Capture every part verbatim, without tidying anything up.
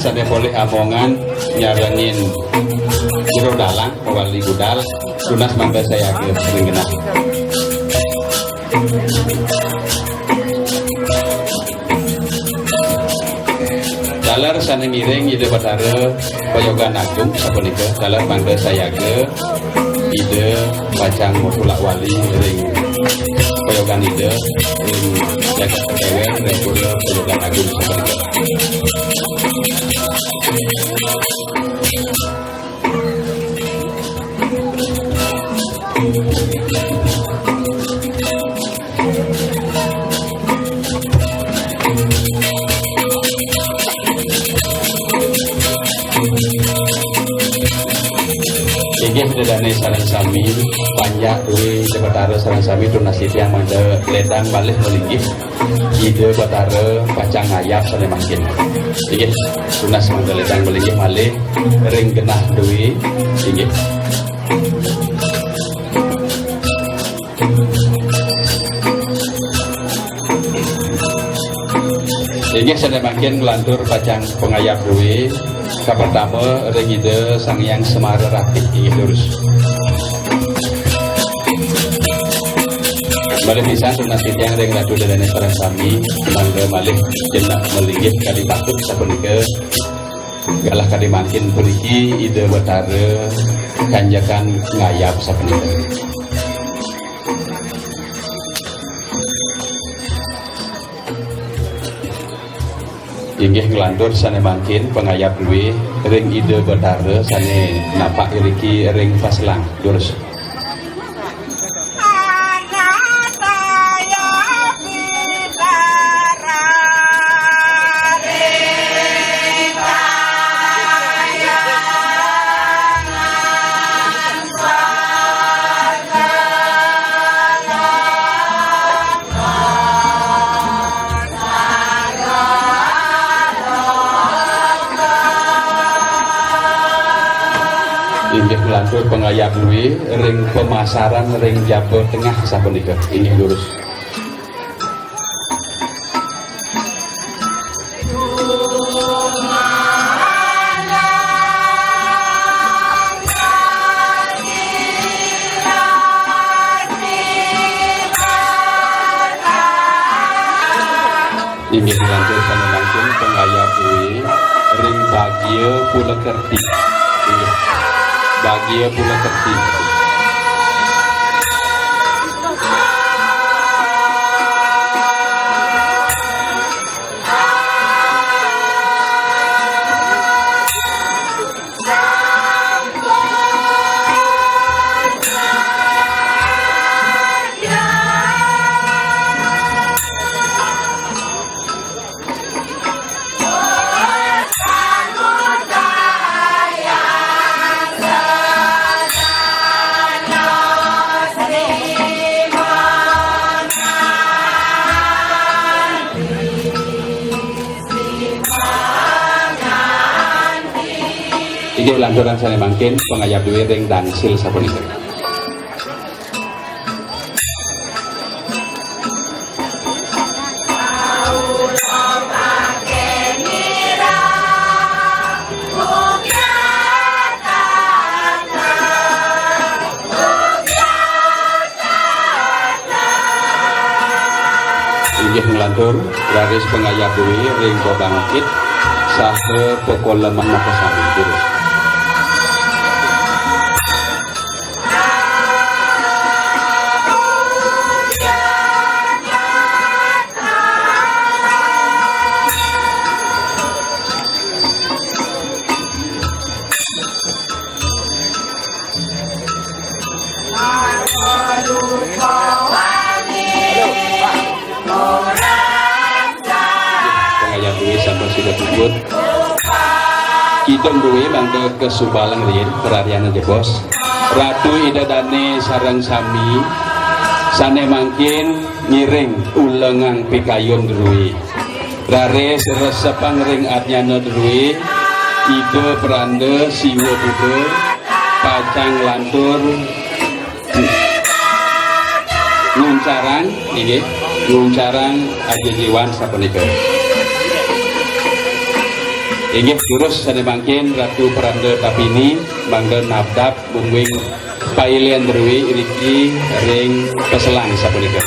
Sané polih amongan nyarengin jero dalang, wali budal, tunas mangda sayaga ring genah. Taler sané ngiring Ida Batara Payogan Agung sapunika, taler mangda sayaga Ida pacang matulak wali ring Payogan Ida ring jagat Kewen ring Pura Payogan Agung sapunika. Inggih Ida dané sareng sami, panjak duwé Ida Batara sareng sami tunas titiang mangda ledang malih malinggih. Ida Batara pacang ngayab sané mangkin. Inggih, tunas mangda ledang malinggih malih ring genah duwé. Inggih. Inggih, sané mangkin nglantur pacang pangayab duwé. Kapertama ring Ida Sang Hyang Semara Ratih, inggih durus. Malih pisan tunas titiang ring Ratu Ida dané sareng sami, mangda malih jenak malinggih kadi patut sapunika. Galah kadi mangkin puniki Ida Batara kanjekan ngayab sapunika. Inggih nglantur sané mangkin pangayab duwé ring Ida Batara sané napak iriki ring paselang. Durus. Inggih nglantur pangayab duwé ring pemasaran ring jaba tengah sapunika. Inggih durus. Inggih nglantur sané mangkin pangayab duwé ring Bagia Pulakerti. Inggih. Bagia Pulakerti. Inggih lanturang sané mangkin pangayab duwé ring dangsil sapunika. Inggih nglantur, raris pangayab duwé ring pabangkit saha pakoleman makasami. Durus. Pangayab duwé sampun sida puput. Kidung duwé mangda kasubalang riin, karariana jebos. Ratu Ida Dané sareng sami sané mangkin ngiring ulengang pikayun druwé. Raris resepang ring adnyana druwé, Ida Pranda Siwa Buddha pacang lantur nguncarang, inggih, nguncarang ajejiwan sapunika. Inggih, durus sané mangkin Ratu Pranda Tapini mangda nabdab mungguing pailihan druwi iriki ring peselan sapunika.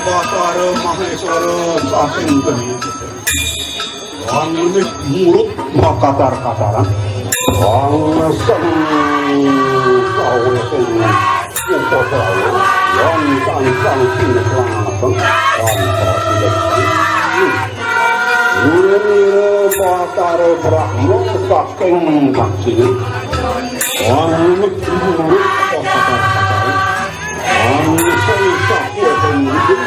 Batara Maheswara saking geni. Wangene murut makatar-kataran. Wangesen sawesengan upacara. Yan tansang pinaklangateng. Tanpa tidak. Nira Batara Brahma saking Daksina. Wangene murut makatar-kataran. Langsung sapu pemimpin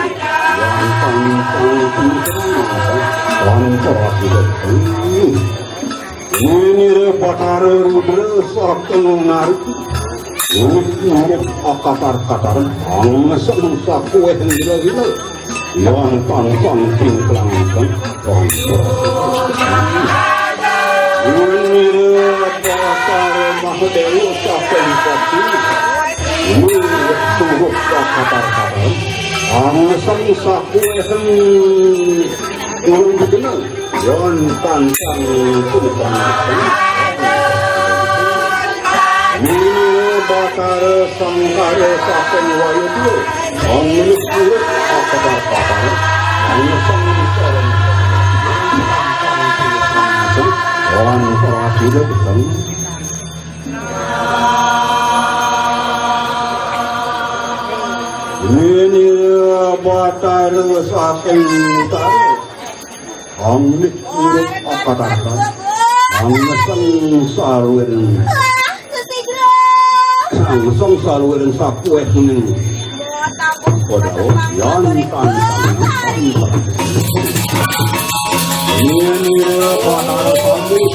yang tantang tantang lancar tidak. Ini Batara Rudra saking Narik. Ini akatar-katar langsung sapu yang gila-gila. Yang tantang tantang tantang. Ini Batara Mahadewa saking Pati. Suruh kata-kata. Angsan sakuwesen urung dikenal. Yon tantang punika. Mila Batara Sangkara saking Wayudya. Anglis urip kapatar-patar. Angsan sareng. Wan prasida. Nini Batara saking Utara. Anglit urip akatata. Angeseng saluwiring. Angeseng saluwiring sakuweh ning. Padha yan tantang. Nini Batara saking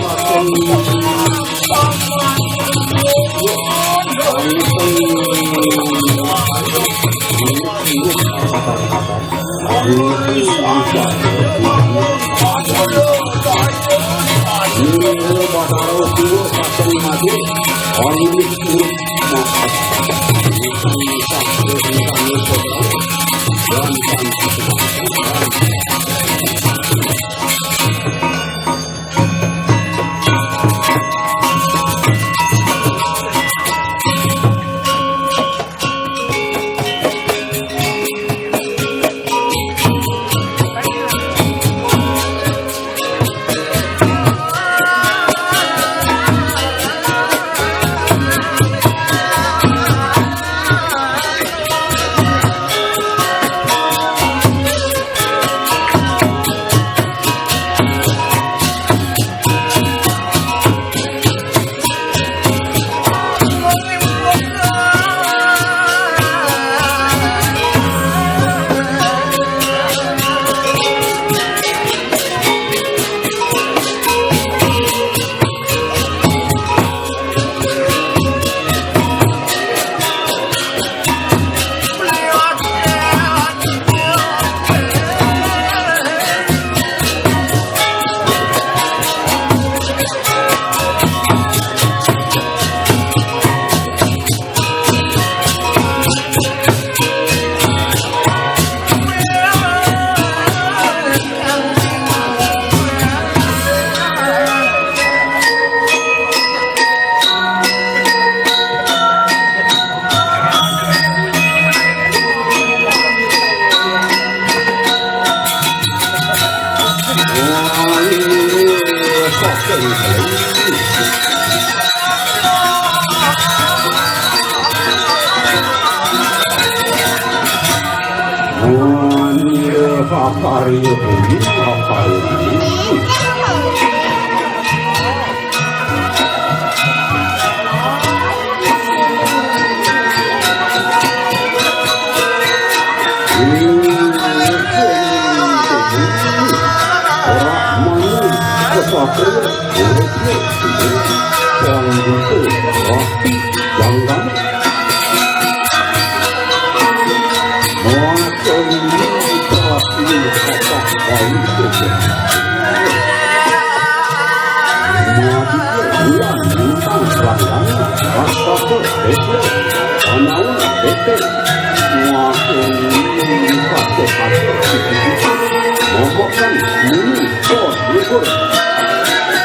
Bangkang. Mewakili Bupati Kota Balikpapan. Mewakili Bulan Bintang Bangkang. Raksasa Bete. Panaun Bete. Mewakili Kota Balikpapan. Mewakili Mini Bos Libur.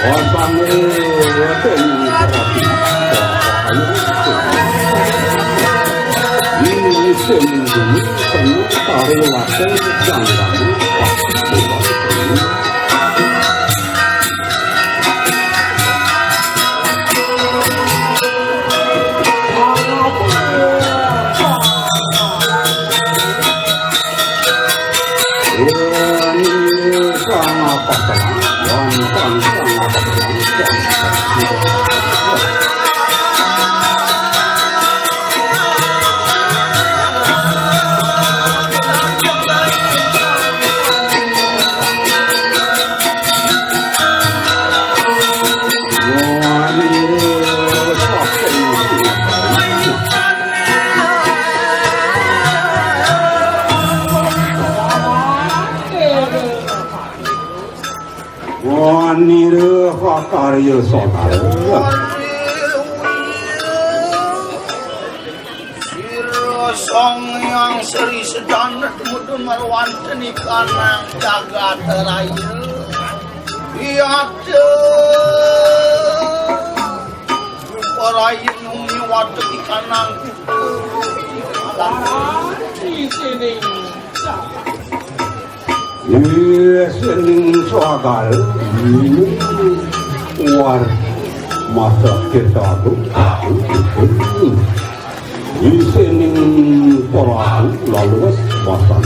Pasang Bete. Ini seni dulu, seni tari latih jangkang. Wanira pakarya saudara. Sira Sang Hyang Sri Sedana tumudun marwanten ikanang jagat raya. Iya, rupa raya numi watek ikanang kuku. Alam. Iya, sening soagal. War masa kita tu. Iya, sening perahu lalu pasang.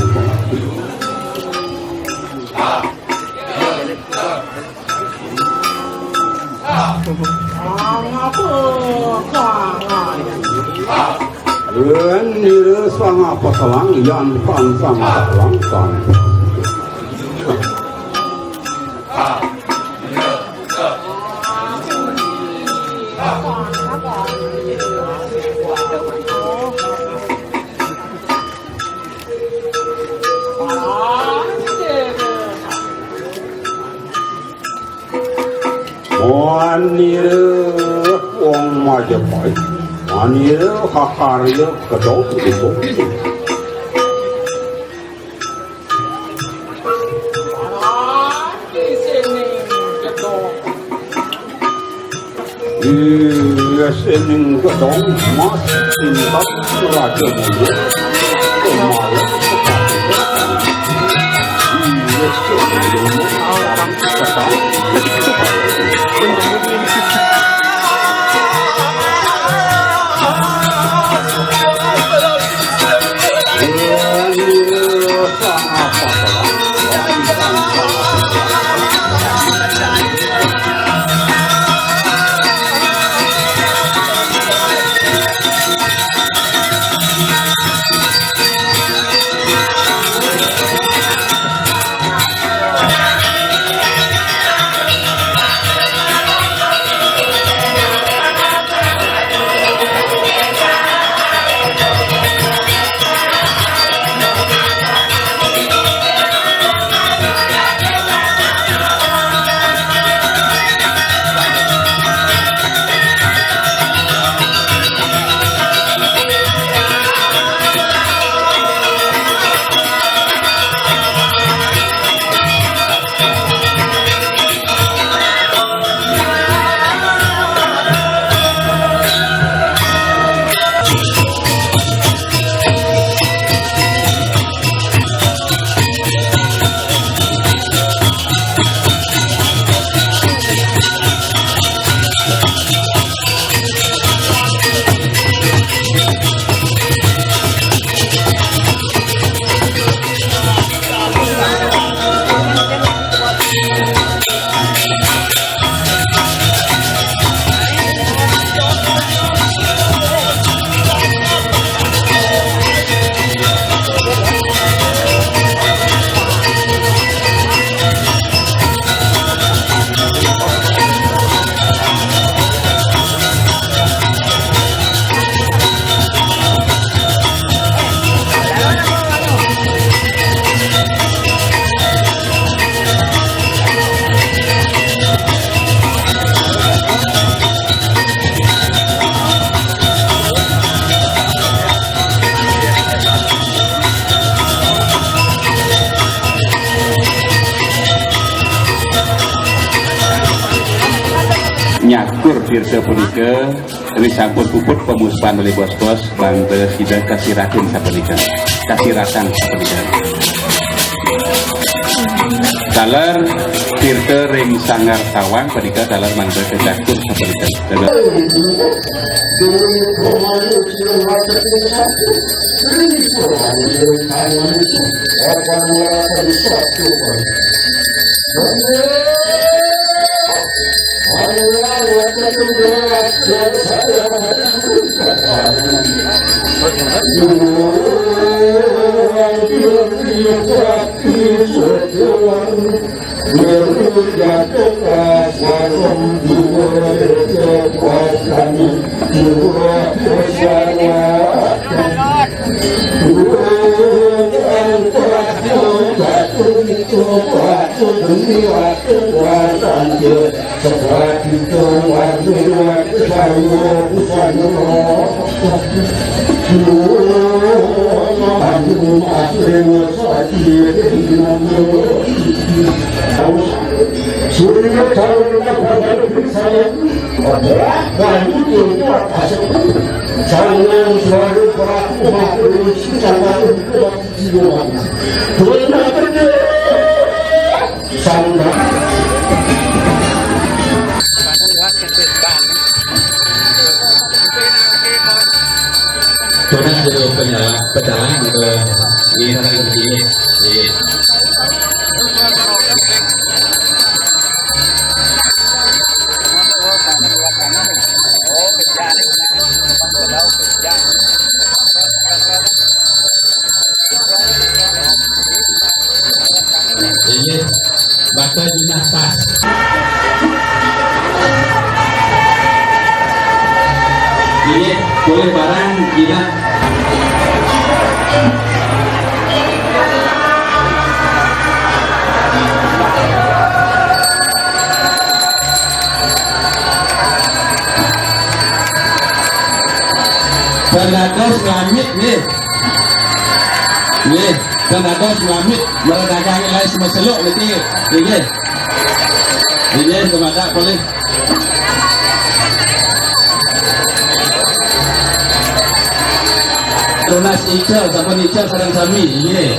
Yen nira sanga pasalang, yan pan sanga pasalang, pan. Wanira wong Majapahit, wanira kakarya kedok itu. Iya, sening gedong mas tingkat raja muda. Kemarin iya, sening gedong. Nyakur tirta punika, ri sampun puput pamuspan olih bos-bos, mangda sida kasiratin sapunika. Kasiratan sapunika. Taler tirta ring Sanggar Tawang punika taler mangda kacakur sapunika. Tunas jero penyala-, pecalang ke ini, ini. Inggih, bakal jinah pas. Inggih, boleh barang jinah. Pang dados nglamit nggih. Nggih, pang dados nglamit, mara dagang lai semeseluk niki. Nggih. Nggih, tumadak polih. Tunas icel, sampun icel sareng sami. Nggih.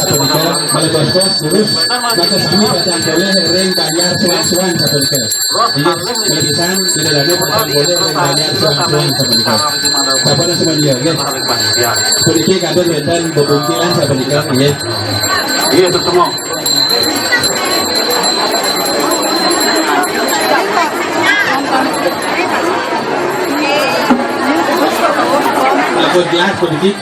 Sapunika, malih bos-bos, terus, maka sami pacang polih ring Banjar Suang-Suang sapunika. Inggih, malih pisan, ida dané pacang polih ring Banjar Suang-Suang sapunika. Sampun semuanya, nggih. Puniki kados wénten bebungkilan sapunika, nggih. Iya, terus semua. Sampun jelas puniki.